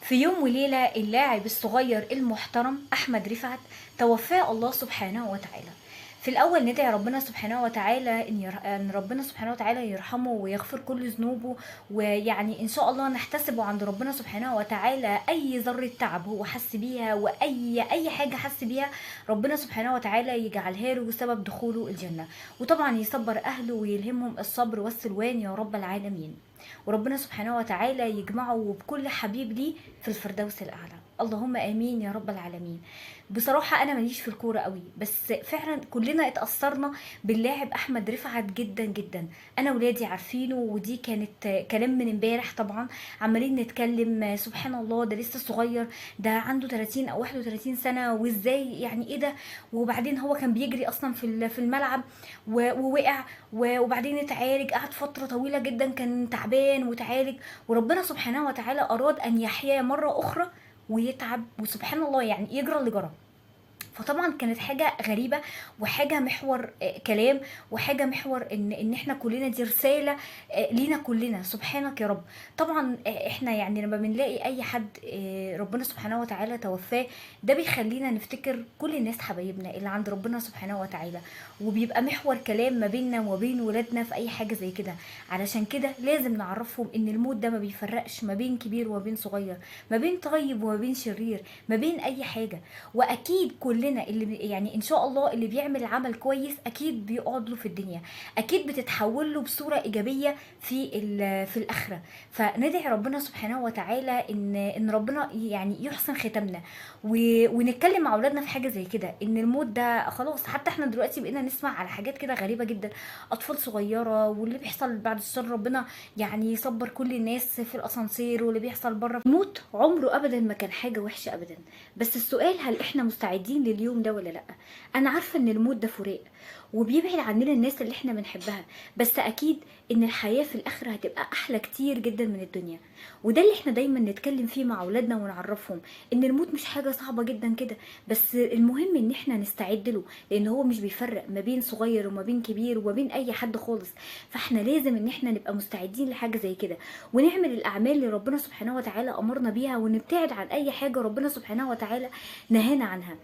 في يوم وليلة اللاعب الصغير المحترم أحمد رفعت توفاه الله سبحانه وتعالى. في الأول ندعي ربنا سبحانه وتعالى إن ربنا سبحانه وتعالى يرحمه ويغفر كل ذنوبه، ويعني إن شاء الله نحتسبه عند ربنا سبحانه وتعالى أي ذرة تعب هو حس بيها وأي حاجة حس بيها ربنا سبحانه وتعالى يجعلها له سبب دخوله الجنة، وطبعا يصبر أهله ويلهمهم الصبر والسلوان يا رب العالمين، وربنا سبحانه وتعالى يجمعه بكل حبيب ليه في الفردوس الأعلى، اللهم آمين يا رب العالمين. بصراحة أنا ماليش في الكورة قوي، بس فعلا كلنا اتأثرنا باللاعب أحمد رفعت جدا جدا. أنا ولادي عارفينه، ودي كانت كلام من امبارح طبعا، عمالين نتكلم سبحان الله ده لسه صغير، ده عنده 30 أو 31 سنة، وازاي يعني ايه ده؟ وبعدين هو كان بيجري أصلا في الملعب ووقع، وبعدين اتعالج، قعد فترة طويلة جدا كان تعبان وتعالج، وربنا سبحانه وتعالى أراد أن يحياه مرة أخرى ويتعب، وسبحان الله يعني يجرى اللي جرى. فطبعا كانت حاجة غريبة وحاجة محور كلام، وحاجة محور ان احنا كلنا دي رسالة لينا كلنا، سبحانك يا رب. طبعا احنا يعني لما بنلاقي اي حد ربنا سبحانه وتعالى توفاه، ده بيخلينا نفتكر كل الناس حبايبنا اللي عند ربنا سبحانه وتعالى، وبيبقى محور كلام ما بيننا وما بين ولادنا في اي حاجة زي كده. علشان كده لازم نعرفهم ان الموت ده ما بيفرقش ما بين كبير وما بين صغير، ما بين طيب وما بين شرير، ما بين اي حاجة. واكيد كلنا اللي يعني ان شاء الله اللي بيعمل عمل كويس اكيد بيقعد له في الدنيا، اكيد بتتحول له بصورة ايجابية في الاخرة. فندعي ربنا سبحانه وتعالى ان ربنا يعني يحسن ختامنا، ونتكلم مع اولادنا في حاجة زي كده، ان الموت ده خلاص. حتى احنا دلوقتي بقينا نسمع على حاجات كده غريبة جدا، اطفال صغيرة واللي بيحصل بعد الشر، ربنا يعني يصبر كل الناس في الاسانسير واللي بيحصل بره. الموت عمره ابدا ما كان حاجة وحشة ابدا، بس السؤال هل احنا مستعدين لليوم ده ولا لا؟ انا عارفه ان الموت ده فراق وبيبعد عننا الناس اللي احنا بنحبها، بس اكيد ان الحياة في الاخرة هتبقى احلى كتير جدا من الدنيا. وده اللي احنا دايما نتكلم فيه مع اولادنا ونعرفهم ان الموت مش حاجة صعبة جدا كده، بس المهم ان احنا نستعد له، لان هو مش بيفرق ما بين صغير وما بين كبير وما بين اي حد خالص. فاحنا لازم ان احنا نبقى مستعدين لحاجة زي كده، ونعمل الاعمال اللي ربنا سبحانه وتعالى امرنا بيها، ونبتعد عن اي حاجة ربنا سبحانه وتعالى نهانا عنها.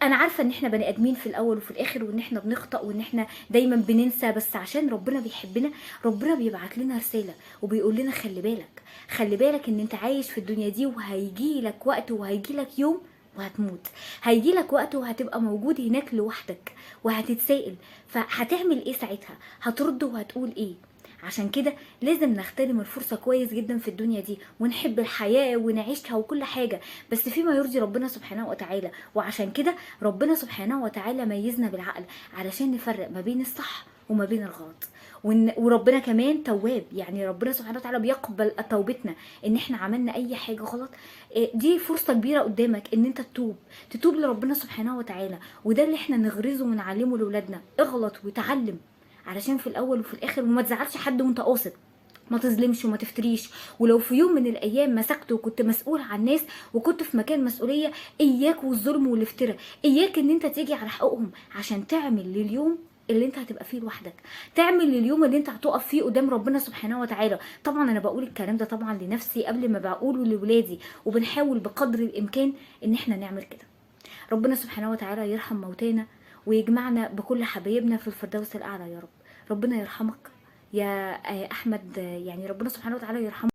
انا عارفه ان احنا بني ادمين في الاول وفي الاخر، وان احنا بنخطأ وان احنا دايما بننسى، بس عشان ربنا بيحبنا ربنا بيبعت لنا رسالة وبيقول لنا خلي بالك، خلي بالك ان انت عايش في الدنيا دي، وهيجي لك وقت وهيجي لك يوم وهتموت، هيجي لك وقت وهتبقى موجود هناك لوحدك وهتتسائل، فهتعمل ايه ساعتها؟ هترد وهتقول ايه؟ عشان كده لازم نغتنم الفرصة كويس جدا في الدنيا دي، ونحب الحياة ونعيشها وكل حاجة، بس فيما يرضي ربنا سبحانه وتعالى. وعشان كده ربنا سبحانه وتعالى ميزنا بالعقل علشان نفرق ما بين الصح وما بين الغلط. وربنا كمان تواب، يعني ربنا سبحانه وتعالى بيقبل توبتنا ان احنا عملنا اي حاجة غلط. دي فرصة كبيرة قدامك ان انت تتوب لربنا سبحانه وتعالى، وده اللي احنا نغرزه ونعلمه لولادنا. اغلط وتعلم، علشان في الاول وفي الاخر وما تزعلش حد وانت قاصد، ما تظلمش وما تفتريش. ولو في يوم من الايام مسكت وكنت مسؤول عن ناس وكنت في مكان مسؤولية، اياك والظلم والافتراء، اياك ان انت تيجي على حقوقهم، عشان تعمل لليوم اللي انت هتبقى فيه لوحدك، تعمل لليوم اللي انت هتقف فيه قدام ربنا سبحانه وتعالى. طبعا انا بقول الكلام ده طبعا لنفسي قبل ما بقوله لولادي، وبنحاول بقدر الامكان ان احنا نعمل كده. ربنا سبحانه وتعالى يرحم موتانا ويجمعنا بكل حبايبنا في الفردوس الاعلى يا رب. ربنا يرحمك يا احمد، يعني ربنا سبحانه وتعالى يرحمك.